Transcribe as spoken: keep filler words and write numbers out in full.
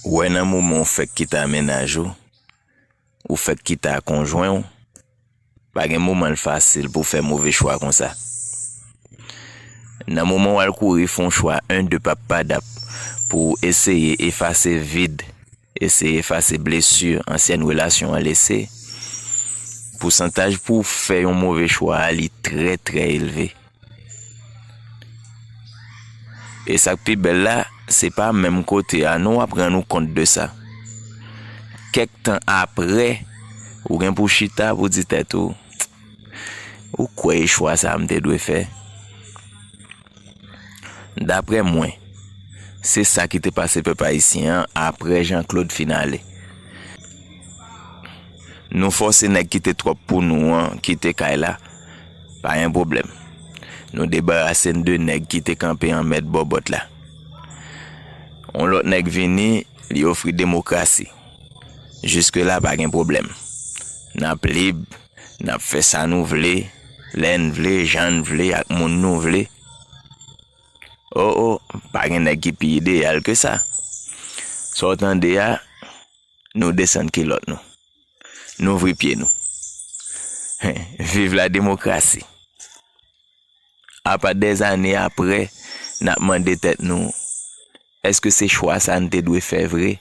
Ou wè, nan moman w fèk kite a mennaj ou, ou fèk kite a konjwen w, pa gen moman l fasil pou w fè move chwa konsa. Nan moman w al kouri fè yon chwa en de pap padap pou w eseye efase vid, eseye efase blesi ansyèn relasyon an lese, pousantaj pou w fè yon move chwa a li trè, trè elve. E sa k pi bèl la, se pa menm kote a non w ap rann ou kont de sa. Kèk tan apre, ou gen pou chita pou di tèt ou, ou kwè e chwa sa a m te dwe fè? Daprè mwen, se sa ki te pase pèp ayisyen an apre Jean Claude fin ale. Nou fòse nèg ki te twòp pou nou an kite kay la, pa gen pwoblèm. Nou debarase n de nèg ki te kanpe an mèt bò bòt la. Yon lòt nèg vini, li ofri demokrasi. Jiske la pa gen pwoblèm. N ap lib, n ap fè sa nou vle, lè n vle, jan n vle, ak moun nou vle. O, o, pa gen nèg ki pi ideyal ke sa. Sa w tande a, nou desann kilòt nou. Nou ouvri pye nou. Viv la demokrasi. Apa dèzane apre, n ap mande tèt nou, èske se chwa sa n te dwe fè vre?